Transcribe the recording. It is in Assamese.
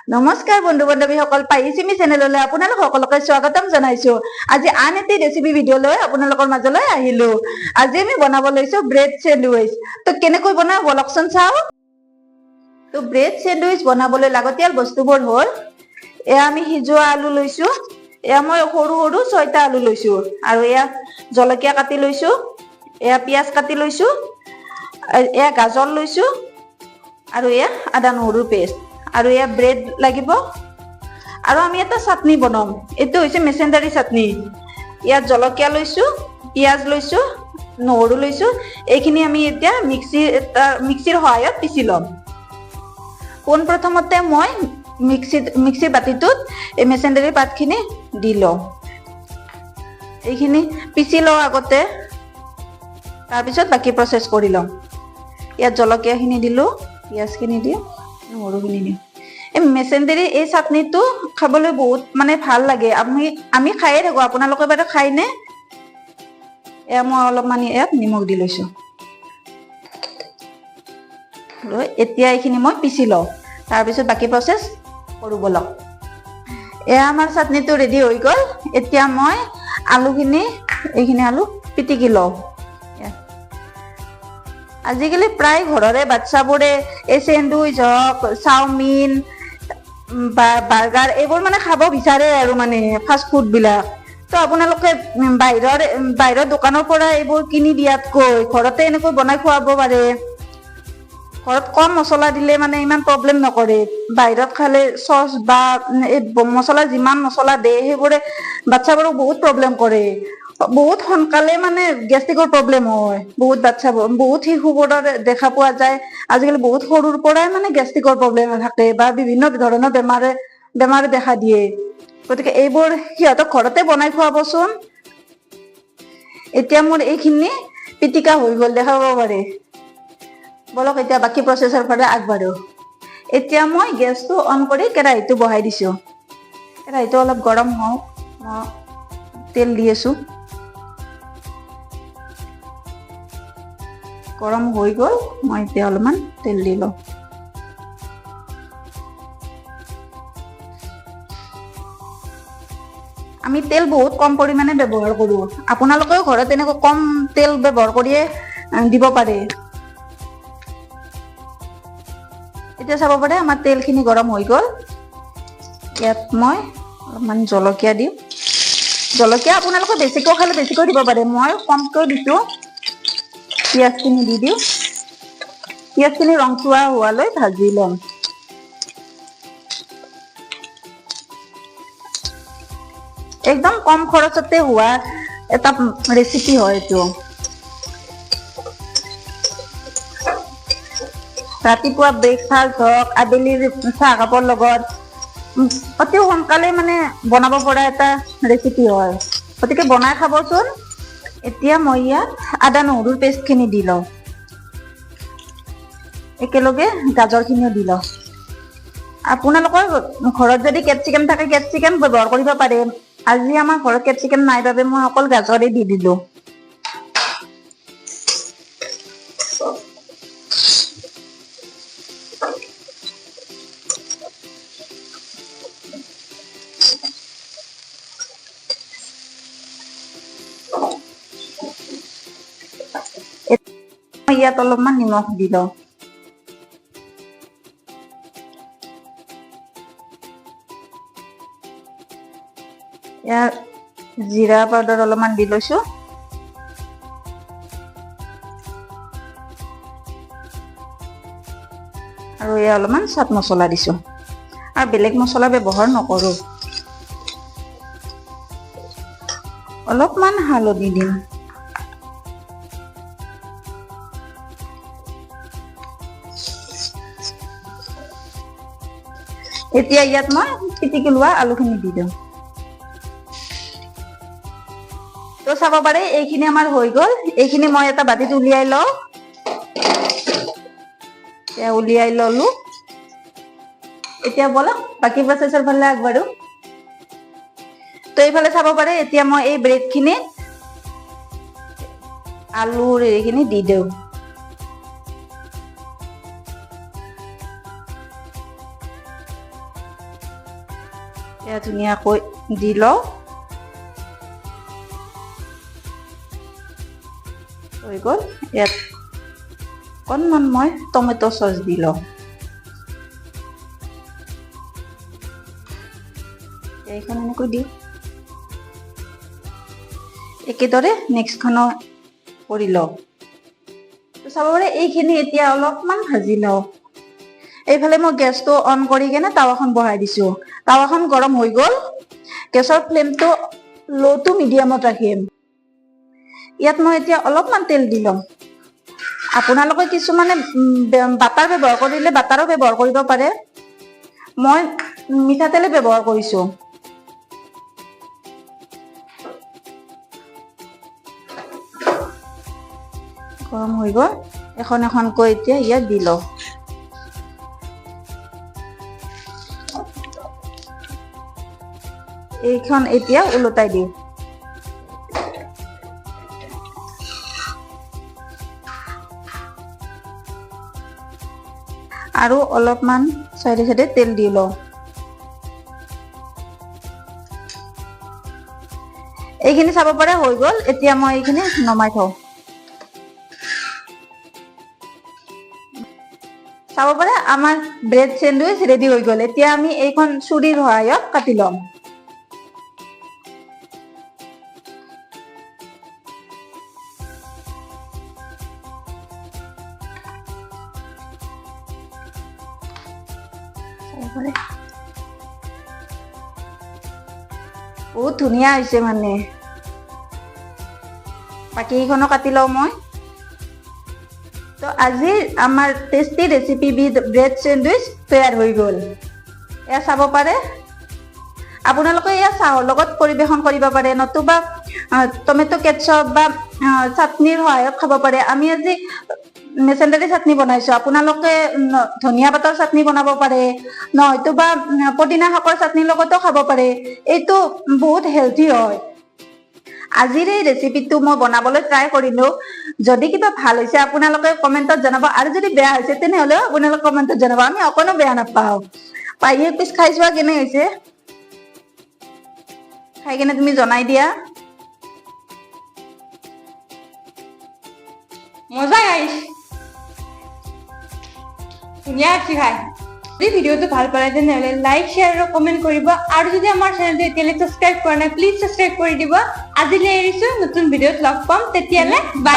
নমস্কাৰ বন্ধু বান্ধৱীসকল, পাহিচিমি চেনেললৈ আপোনালোক সকলোকে স্বাগতম জনাইছো। আজি আন এটি ৰেচিপি ভিডিঅ' লৈ আপোনালোকৰ মাজলৈ আহিলো। আজি আমি বনাব লৈছো ব্ৰেড চেণ্ডউইচ। তো কেনেকৈ বনাওঁ বলকচোন চাওঁ। তো ব্ৰেড চেণ্ডউইচ বনাবলৈ লাগতিয়াল বস্তুবোৰ হ'ল, এয়া আমি সিজোৱা আলু লৈছো, এয়া মই সৰু সৰু 6টা আলু লৈছো, আৰু এয়া জলকীয়া কাটি লৈছো, এয়া পিঁয়াজ কাটি লৈছো, এয়া গাজৰ লৈছো, আৰু এয়া আদা নহৰুৰ পেষ্ট, আৰু এয়া ব্ৰেড লাগিব। আৰু আমি এটা চাটনি বনাম, এইটো হৈছে মেচেণ্ডাৰী চাটনি। ইয়াত জলকীয়া লৈছো, পিঁয়াজ লৈছো, নহৰু লৈছো। এইখিনি আমি এতিয়া মিক্সিৰ সহায়ত পিচি ল'ম। পোনপ্ৰথমতে মই মিক্সিৰ বাতিটোত এই মেচেণ্ডাৰী পাতখিনি দি লওঁ। এইখিনি পিচি লওঁ আগতে, তাৰপিছত বাকী প্ৰচেছ কৰি ল'ম। ইয়াত জলকীয়াখিনি দিলোঁ, পিঁয়াজখিনি দিওঁ, নহৰুখিনি দিওঁ। এই মেচেণ্ডেৰী এই চাটনিটো খাবলৈ বহুত মানে ভাল লাগে। আমি খায়ে থাকোঁ, আপোনালোকে বাৰু খায়নে? এয়া মই অলপমান ইয়াত নিমখ দি লৈছোঁ। লৈ এতিয়া এইখিনি মই পিচি লওঁ, তাৰপিছত বাকী প্ৰচেছ কৰোঁ বলক। এয়া আমাৰ চাটনিটো ৰেডি হৈ গ'ল। এতিয়া মই আলুখিনি, এইখিনি আলু পিটিকি লওঁ। আজিকালি প্ৰায় ঘৰৰে বাচ্ছাবোৰে এই চেণ্ডউইচ হওক, চাওমিন বা বাৰ্গাৰ এইবোৰ মানে খাব বিচাৰে আৰু মানে ফাষ্ট ফুডবিলাক। তো আপোনালোকে বাহিৰৰ দোকানৰ পৰা এইবোৰ কিনি দিয়াতকৈ ঘৰতে এনেকৈ বনাই খুৱাব পাৰে। ঘৰত কম মছলা দিলে মানে ইমান প্ৰব্লেম নকৰে। বাহিৰত খালে চচ বা এই মছলা যিমান মছলা দিয়ে সেইবোৰে বাচ্ছাবোৰক বহুত প্ৰব্লেম কৰে। বহুত সোনকালে মানে গেষ্ট্ৰিকৰ প্ৰব্লেম হয়। বহুত বাচ্ছাবোৰ, বহুত শিশুবোৰৰ দেখা পোৱা যায় আজিকালি বহুত সৰুৰ পৰাই মানে গেষ্ট্ৰিকৰ প্ৰব্লেম থাকে বা বিভিন্ন ধৰণৰ বেমাৰে দেখা দিয়ে। গতিকে এইবোৰ সিহঁতক ঘৰতে বনাই খুৱাবচোন। এতিয়া মোৰ এইখিনি পিটিকা হৈ গ'ল, দেখাব পাৰে। বলক এতিয়া বাকী প্ৰচেছৰ ফালে আগবাঢ়ো। এতিয়া মই গেছটো অন কৰি কেৰাহীটো বহাই দিছোঁ। কেৰাহীটো অলপ গৰম হওক, মই তেল দি আছোঁ। গৰম হৈ গ'ল, মই এতিয়া অলপমান তেল দি লওঁ। আমি তেল বহুত কম পৰিমাণে ব্যৱহাৰ কৰোঁ। আপোনালোকেও ঘৰত এনেকৈ কম তেল ব্যৱহাৰ কৰিয়ে দিব পাৰে। এতিয়া চাব পাৰে আমাৰ তেলখিনি গৰম হৈ গ'ল। ইয়াত মই অলপমান জলকীয়া দিম। জলকীয়া আপোনালোকে বেছিকৈ খালে বেছিকৈ দিব পাৰে, মই কমকৈ দিছোঁ। পিঁয়াজখিনি দি দিওঁ। পিঁয়াজখিনি ৰংচোৱা হোৱালৈ ভাজি ল'ম। একদম কম খৰচতে হোৱা এটা ৰেচিপি হয় এইটো। ৰাতিপুৱা ব্ৰেকফাষ্ট হওক, আবেলিৰ চাহ কাপৰ লগত অতি সোনকালে মানে বনাব পৰা এটা ৰেচিপি হয়। গতিকে বনাই খাবচোন। এতিয়া মই ইয়াত আদা নহৰুৰ পেষ্টখিনি দি লওঁ, একেলগে গাজৰখিনিও দি লওঁ। আপোনালোকৰ ঘৰত যদি কেপচিকাম থাকে কেপচিকাম ব্যৱহাৰ কৰিব পাৰে। আজি আমাৰ ঘৰত কেপচিকাম নাই বাবে মই অকল গাজৰেই দি দিলোঁ। ইয়াত অলপমান নিমখ দি লওঁ। ইয়াৰ জিৰা পাউডাৰ অলপমান দি লৈছো। আৰু এয়া অলপমান চাট মছলা দিছো। আৰু বেলেগ মছলা ব্যৱহাৰ নকৰো। অলপমান হালধি দিম। এতিয়া ইয়াত মই পিটিকি লোৱা আলুখিনি দি দিওঁ। তো চাব পাৰে এইখিনি আমাৰ হৈ গ'ল। এইখিনি মই এটা বাতিত উলিয়াই লওঁ। এতিয়া উলিয়াই ললো। এতিয়া বলক বাকী প্ৰচেছৰ ফালে আগবাঢ়ো। তো এইফালে চাব পাৰে এতিয়া মই এই ব্ৰেডখিনি আলুৰ এইখিনি দি দিওঁ। এয়া ধুনীয়াকৈ দি লওঁ। হৈ গ'ল। ইয়াত অকণমান মই টমেট' চচ দি লওঁ। এইখন এনেকৈ দিওঁ। একেদৰে নেক্সটখনো কৰি লওঁ। চাব পাৰে, এইখিনি এতিয়া অলপমান ভাজি লওঁ। এইফালে মই গেছটো অন কৰি কেনে টাৱাখন বহাই দিছো। টাৱাখন গৰম হৈ গ'ল। গেছৰ ফ্লেমটো ল' টু মিডিয়ামত ৰাখিম। ইয়াত মই এতিয়া অলপমান তেল দি ল'ম। আপোনালোকে কিছুমানে বাটাৰ ব্যৱহাৰ কৰিলে বাটাৰো ব্যৱহাৰ কৰিব পাৰে। মই মিঠাতেলে ব্যৱহাৰ কৰিছো। গৰম হৈ গ'ল। এখন এখনকৈ এতিয়া ইয়াত দি লওঁ। এইখন এতিয়া ওলোটাই দিওঁ। আৰু অলপমান চাইডে চাইডে তেল দি লওঁ। এইখিনি চাব পাৰে, হৈ গ'ল। এতিয়া মই এইখিনি নমাই থওঁ। চাব পাৰে, আমাৰ ব্ৰেড চেণ্ডউইচ ৰেডি হৈ গ'ল। এতিয়া আমি এইখন চুৰিৰ সহায়ত কাটি ল'ম। চাব পাৰে, বহুত ধুনীয়া হৈছে মানে। বাকী কেইখনো কাটি লওঁ মই। তো আজিৰ আমাৰ টেষ্টি ৰেচিপি বিধ ব্ৰেড চেণ্ডউইচ তৈয়াৰ হৈ গ'ল। এয়া চাব পাৰে, আপোনালোকে এয়া চাহৰ লগত পৰিৱেশন কৰিব পাৰে, নতুবা টমেট' কেটচপ বা চাটনিৰ সহায়ত খাব পাৰে। আমি আজি মেচেণ্ডাৰী চাটনি বনাইছো। আপোনালোকে ধনিয়া পাতৰ চাটনি বনাব পাৰে, নহয়তো বা পদিনা শাকৰ চাটনিৰ লগতো খাব পাৰে। এইটো বহুত হেল্থি হয়। আজিৰ এই ৰেচিপিটো মই বনাবলৈ ট্ৰাই কৰিলো। যদি কিবা ভাল হৈছে, আপোনালোকে কমেণ্টত জনাব আৰু যদি বেয়া হৈছে, তেনেহ'লেও আপোনালোকে কমেণ্টত জনাব। আমি অকণো বেয়া নাপাওঁ। পাহি, এক পিচ খাই চোৱা, কেনে হৈছে। খাই কেনে তুমি জনাই দিয়া। মজা গাইছ, ধুনীয়া আছে খাই। যদি ভিডিঅ'টো ভাল পালে, তেনেহ'লে লাইক, শ্বেয়াৰ আৰু কমেণ্ট কৰিব আৰু যদি আমাৰ চেনেলটো এতিয়ালৈ ছাবস্ক্ৰাইব কৰা নাই, প্লিজ ছাবস্ক্ৰাইব কৰি দিব। আজিলৈ এৰিছো। নতুন ভিডিঅ'ত লগ পাম, তেতিয়ালৈ বাই।